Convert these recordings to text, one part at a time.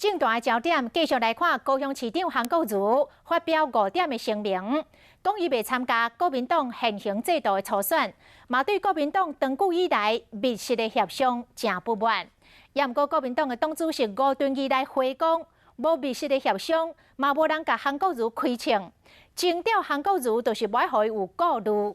政壇的焦點繼續來看高雄市長韓國瑜發表五點的聲明，講伊袂參加國民黨現行制度的初選，嘛對國民黨長久以來密實的協商誠不滿。也毋過國民黨的黨主席吳敦義來回講，無密實的協商，嘛無人共韓國瑜開槍，徵調韓國瑜就是無愛予伊有顧慮。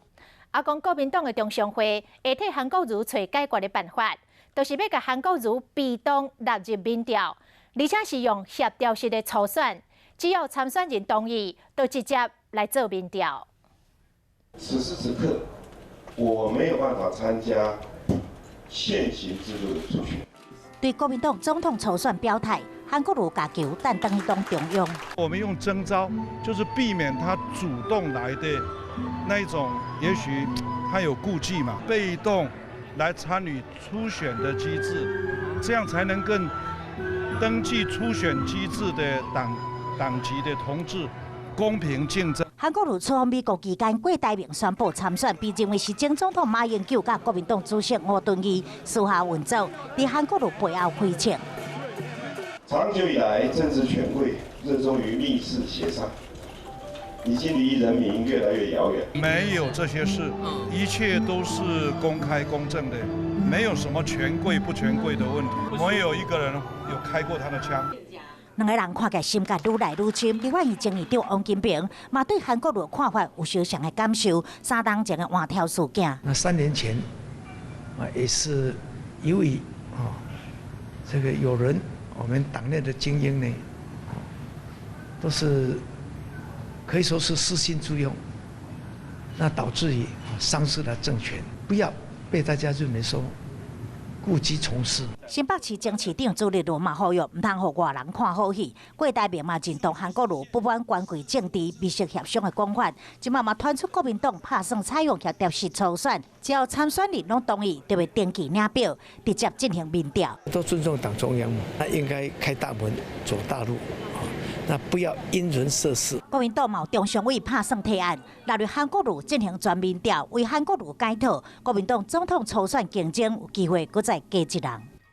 啊，講國民黨的中常會會替韓國瑜揣解決的辦法，就是欲共韓國瑜被動納入民調。而且是用協調式的初選，只要參選人同意，就直接來做民調。此時此刻，我沒有辦法參加現行制度的初選。對國民黨總統初選表態，韓國瑜共求等轉去黨中央。我們用徵召，就是避免他主動來的那一種，也許他有顧忌嘛，被動來參與初選的機制，這樣才能更登記初選機制的黨籍的同志公平競爭。韓國瑜出訪美國期間，郭台銘宣布參選，被認為是前總統馬英九佮國民黨主席吳敦義私下運作，佇韓國瑜背後開槍。長久以來，政治權貴熱衷於密室協商，已經離人民越來越遙遠。沒有這些事，一切都是公開公正的，沒有什麼權貴不權貴的問題，沒有一個人有開過他的槍。兩個人看起來心結愈來愈深。立法院前院長王金平嘛對韓國瑜的看法有相像的感受。3冬前的換柱事件。那3年前啊，也是由於啊，這個有人我們黨內的精英呢，都是可以說是私心作用，那導致於喪失了政權。不要被大家認為說故技重施。新北市前市長朱立倫嘛呼籲，毋通予外人看好戲。郭台銘嘛認同韓國瑜不滿權貴政治密室協商的講法，這馬嘛傳出國民黨拍算採用協調式初選，只要參選人攏同意，就會登記領表，直接進行民調。都尊重黨中央嘛，那應該開大門走大路，那不要因人設事。國民黨嘛有中常委拍算提案，納入韓國瑜進行全民調，為韓國瑜解套。國民黨總統初選競爭有機會閣再加一人。